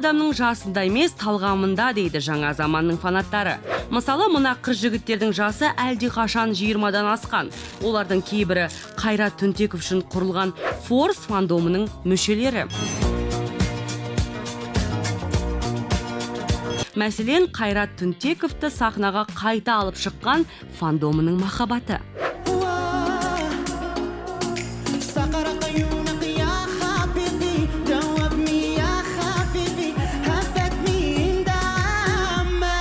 Адамның жасында емес, талғамында дейді жаңа заманның фанаттары. Мысалы, мына қыз жігіттердің жасы әлдеқашан 20-дан асқан. Олардың кейбірі Қайрат Түнтеков үшін құрылған Форс фандомының мүшелері. Мәселен, Қайрат Түнтековті сахнаға қайта алып шыққан фандомының махаббаты. سقرت عيونك يا حبيبي دوبني يا حبيبي هفتني داما.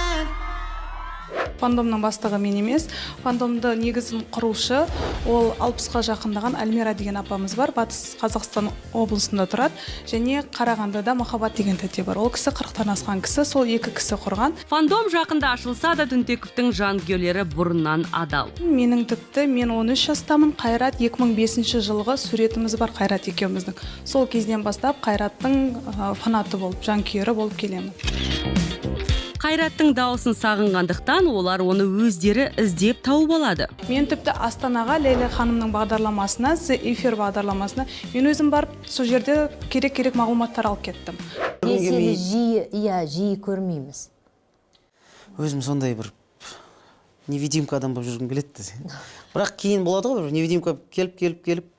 Фандомның бастығы мен емес, фандомды негізін құрушы ол 60-қа жақындаған Альмира деген апамыз бар, Батыс Қазақстан облысында тұрады, және Қарағандыда Махаббат деген тәте бар. Ол кісі 40-тан асқан кісі, сол екі кісі құрған. Фандом жақында ашылса да, Түнтековтің жанкүйерлері бұрыннан адал. Менің тіпті, мен 13 жастамын, Қайрат 2005 жылғы суретіміз бар Қайрат екеуміздің. Сол кезден бастап Қайраттың фанаты болып, жанкүйері болып келемін. Қайраттың дауысын сағынғандықтан олар оны өздері іздеп тауып алады. Мен тіпті Астанаға Лейла ханымның бағдарламасына, The Эфир бағдарламасына мен өзім барып, сол жерде керек-керек мағлұматтар алып кеттім. Десе де жиі, иә, жиі көрмейміз. Өзім сондай бір невидимка адам болып жүргім келеді. Бірақ кейін болады ғой, бір невидимка келіп, келіп, келіп,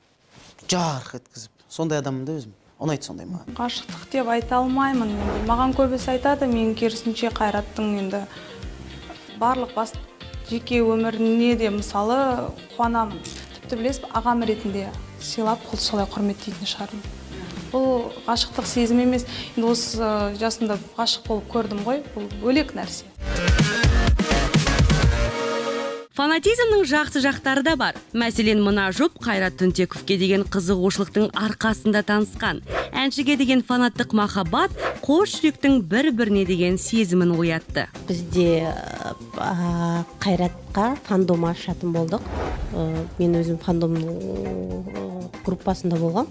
жарқ еткізіп. Сондай адаммын да өзім. Ұнайды сондай маған. Ғашықтық деп айта алмаймын енді. Маған көбісі айтады, мен керісінше Қайраттың енді барлық бас жеке өміріне де, мысалы, қуанамын. Тіпті білесіз бе, ағам ретінде сыйлап, солай құрметтейтін шығармын. Бұл ғашықтық сезім емес. Енді осы жасымда ғашық болып көрдім ғой, бұл бөлек нәрсе. Фанатизмнің жақсы жақтары да бар. Мәселен, мына жұп Қайрат Түнтековке деген қызығушылықтың арқасында танысқан. Әншіге деген фанаттық махаббат қос жүректің бір-біріне деген сезімін оятты. Бізде Қайратқа фандом ашатын болдық. Мен өзім фандомның группасында болғам.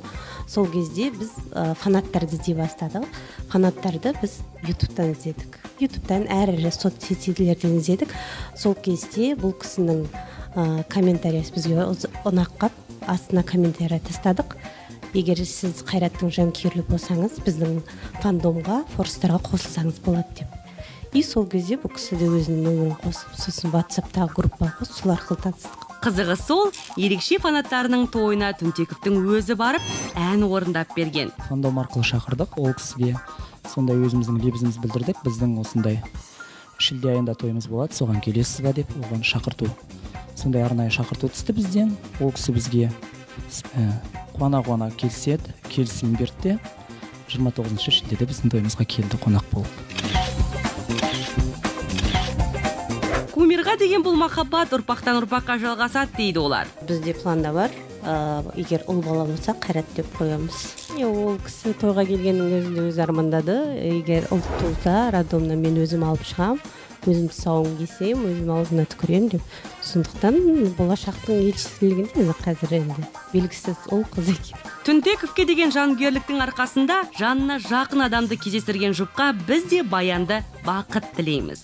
Сол кезде біз фанаттарды іздей бастадық. Фанаттарды біз Ютубтан іздедік. Ютубтан, әр соцсетилерден іздедік. Сол кезде бұл кісінің комментариясы бізге ұнап қалып, астына комментария тастадық. Егер сіз Қайраттың жанкүйері болсаңыз, біздің фандомға, форстарға қосылсаңыз болады деп. И сол кезде бұл кісі де өзінің нөмірін қосып, сосын WhatsApp'тағы группаға қосып, сол арқылы таныстық. Қызығы сол, ерекше фанаттарының тойына Түнтековтің өзі барып, ән орындап берген. Фандом арқылы шақырдық ол кісіге. Сондай өзіміздің лебізімізді білдірдік. Біздің осындай шілде айында тойымыз болады, соған келесіз ба деп оған шақырту. Сондай арнайы шақырту түсті бізден. Ол кісі бізге қуана-қуана келіседі, келісім берді де, 29 шілдеде біздің тойымызға келді қонақ болып. Кумирға деген бұл махаббат ұрпақтан ұрпаққа жалғасады дейді олар. Бізде планда бар, егер ұл бала болса, Қайрат деп қоямыз. Ол кісі тойға келгеннің өзінде өзі армандады. Егер ұл туса, роддомнан мен өзім алып шығам, өзім тұсауын кесем, өзім аузына түкірем деп. Сондықтан болашақтың елшілігінде енді қазір енді белгісіз ұл қыз екен. Түнтековке деген жанкүйерліктің арқасында жанына жақын адамды кездестірген жұпқа біз де баянды бақыт тілейміз.